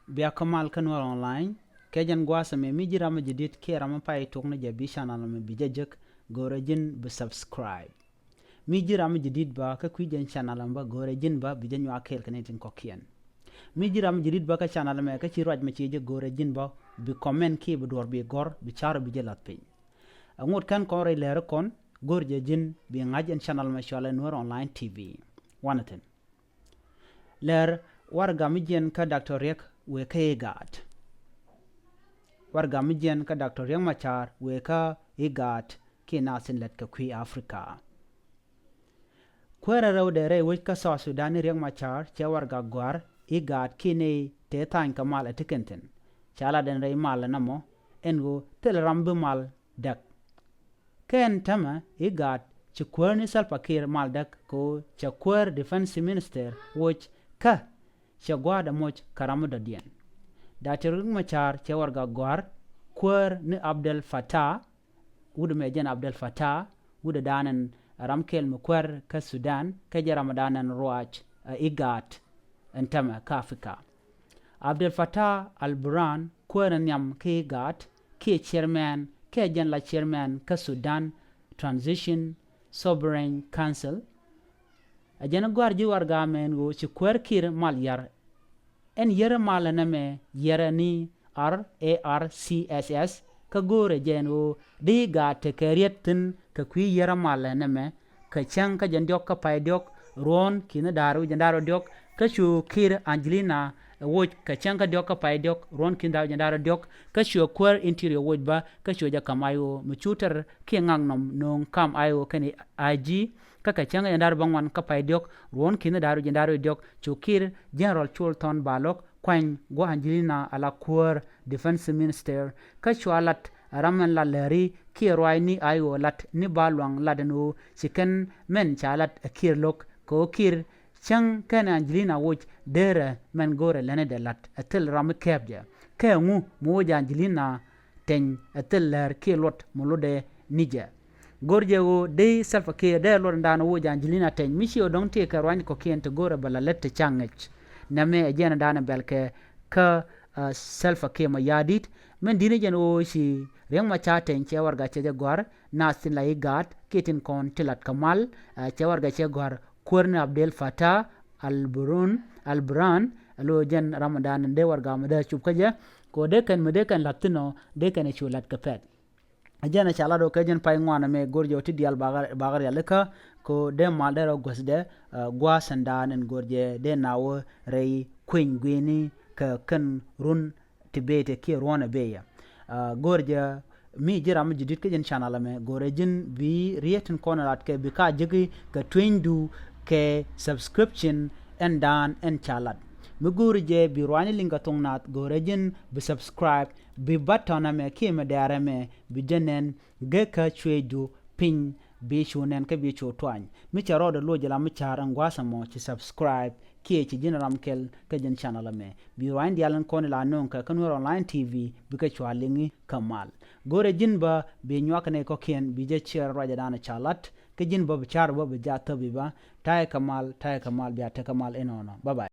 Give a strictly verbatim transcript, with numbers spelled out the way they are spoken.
Bia kä mal kä Nuɛr Online. Kɛ jɛn gua̱a̱th ɛmɛ, mi ji̱ ram mi ji̱ di̱t kiɛ ram mi pay tok ni jɛ, bi channel ɛmɛ bi jɛ jek, go̱o̱rɛ ji̱n bi subscribe. Mi ji̱ ram mi ji̱ di̱t bä kä kui̱ jɛn channel ɛmɛ bä, go̱o̱rɛ ji̱n bä bi jɛ nyuak kɛɛl kɛ ni tin kɔ̱kiɛn. Mi ji̱ ram mi ji̱ di̱t bä kä channel ɛmɛ kä ci ruac mɛ ci jɛ, go̱o̱rɛ ji̱n bä bi comment kiɛ bi duɔ̱ɔ̱r bi gɔ̱r, bi ca̱r bi jɛ lath piny. Aŋot kɛn kɔn rɛy lɛr kɔn, go̱o̱r jɛ ji̱n bi ŋa̱c ɛn channel mɛ cɔalɛ Nuɛr Online T V. Wanɛ thi̱n. Lɛr warɛga mi jiɛn kä Doctor Riek wëë kä IGAD. Warɛga mi jiɛn kä Doctor Riek Machar wëë kä IGAD kiɛ naath tin lät kɛ kui̱ Africa. Kuäärä rɛwdɛ rɛy wec kä South Sudan ni Riek Machar cɛ warɛga gɔ̱a̱r IGAD kiɛ nɛy tëë tha̱a̱ny kɛ mal ɛ ti kɛn thi̱n. Ca lat ɛn rɛy mal ɛn ɛmɔ ɛn ɣöö thilɛ ram bi mal däk. Kɛn täämɛ IGAD ci kuäär ni Salva Kiir mal däk kɛ ɣöö cɛ kuäär defense minister woc kä cɛ gua̱a̱th ɛ moc kɛ ram mi dɔ̱diɛn. Doctor Riek Machar cɛ warɛga gɔ̱a̱r kuäär ni Abdel Fattah, wut ɛmɛ jɛn Abdel Fattah, wut ɛ da̱a̱n ɛn ram kɛl mi kuäär kä Sudan, kä jɛ ram ɛ da̱a̱n ɛn ruac ɛ IGAD ɛn täämɛ kä Africa. Abdel Fattah al-Burhan kuäär ɛ nhiam kä IGAD kiɛ chairman, kiɛ jɛn la chairman kä Sudan Transition Sovereign Council. Ɛ jɛn gɔ̱a̱r ji̱ warɛga mɛ ɛn ɣöö ci kuäär Kiir mal yar. Ɛn yärä mal ɛn ɛmɛ yärä ni R A R C S S, kä go̱o̱rɛ jɛ ɛn ɣöö dee IGAD tekɛ riet thi̱n kɛ kui̱ yärä mal ɛn ɛmɛ, kɛ cäŋ kä jɛn diɔ̱k kä pay diɔ̱k ruɔ̱ɔ̱n ki̱n da̱r wi̱c jɛn da̱r diɔ̱k, kä cu Kiir Angelina woc kɛ cäŋ kä diɔ̱k kä pay diɔ̱k ruɔ̱ɔ̱n ki̱n da̱r wi̱c jɛn da̱r diɔ̱k, kä cuɛ kuäär Interior woc bä, kä cuɛ jɛ ka̱m I O mi cu tɛr kiɛ ŋaknɔm nööŋ kam I O kɛnɛ I G. Kä kɛ cäŋ kä jɛn da̱r bäŋuan kä pay diɔ̱k ruɔ̱ɔ̱n ki̱n da̱r wi̱c jɛn da̱r diɔ̱k, cu Kiir General Col Thɔn Balok kuany gua̱ Angelina ala kuäär defense minister. Kä cua lat ram ɛn la lääri kiɛ ruaacni I O lat ni ba luaŋ lat ɛn ɣöö ci kɛn mɛn ca lat ɛ Kiir lo̱k, kɛ ɣöö Kiir cäŋ kɛnɛ Angelina woc derɛ mɛn go̱o̱rɛ lɛnɛ dee lat ɛ thil ram mi kɛɛp jɛ. Kɛ ŋu mi woc Angelina tɛny ɛ thil läär kiɛ luɔt mi lotdɛ ni jɛ. Go̱r jɛ ɣöö dee Salva Kiir dee luɔt in da̱a̱n woc Angelina tɛny mi ci ɣöö dɔ̱ŋ tëëkɛ ruany kɔ̱kiɛn ti go̱o̱rɛ bɛ la lät ti ca ŋäc. Nɛmɛ ɛ jɛn in da̱a̱n bɛl kɛ kä, ah, Salva Kiir Mayardit. Min di̱t ni jɛn ɣöö ci Riek Machar tɛny cɛ warɛga cɛ jɛ gɔ̱a̱r naath tin la IGAD kiɛ tin kɔn ti lat kɛ mal, ah, cɛ warɛga cɛ gɔ̱a̱r kuäär ni Abdel Fattah al-Burhan, al-Burhan, alo jɛn ram in da̱a̱n dee warɛga mi dee cup kä jɛ. Kɛ ɣöö dee kɛn mi dee kɛn la̱th thi̱n ɔ dee kɛn ɛ cu la̱t kɛ pɛ̈th. Ɛ jɛn ɛ ca lat ɔ kɛ jɛn pay ŋuan ɛmɛ go̱r jɛ ɔ ti diaal bakɛ, bakɛ rialikä kɛ ɣöö dee mal dee rɔ guäthdɛ, ah, gua̱a̱th ɛn da̱a̱n ɛn go̱r jɛ dee na wä rɛy kueny gui̱ni kɛ kɛn run ti bëë tɛ kiɛ ruɔ̱n ɛ bëë yɛ. Ah, go̱r jɛ mi ji̱ ram mi ji̱ di̱t kä jɛn channel ɛmɛ, go̱rɛ ji̱n bi riet tin kɔn lat kɛ bi ka ji̱ki kɛ tuenydu kɛ subscription ɛn da̱a̱n ɛn ca lat. Mi go̱o̱ri jɛ bi ruaacni liŋ kɛ thoŋ nath, go̱rɛ ji̱n bi subscribe, bi button ɛmɛ kiɛ mi dɛɛr ɛmɛ bi jɛ nɛn gekä cueecdu piny, bi cu nɛn kä bi cu tuany. Mi cɛ rɔɔdɛ loc jɛ la mi ca̱r ɛn gua̱a̱th ɛmɔ ci subscribe kiɛ ci ji̱n ram kɛl kä jɛn channel ɛmɛ. Bi ruaacni diaal in kɔn ila nööŋ kɛ kä Nuer Online T V bikɛ cua liŋi kä mal. Go̱rɛ ji̱n bä bi nyuak nɛy kɔ̱kiɛn bi jɛ ciɛɛr ruacɛ da̱a̱n ca lat, kä ji̱n bä bi ca̱r bä bi jɛ a thäpi bä. Ta̱yɛ kɛ mal, ta̱yɛ kɛ mal, bia tekɛ mal inɔnɔ. Bye bye.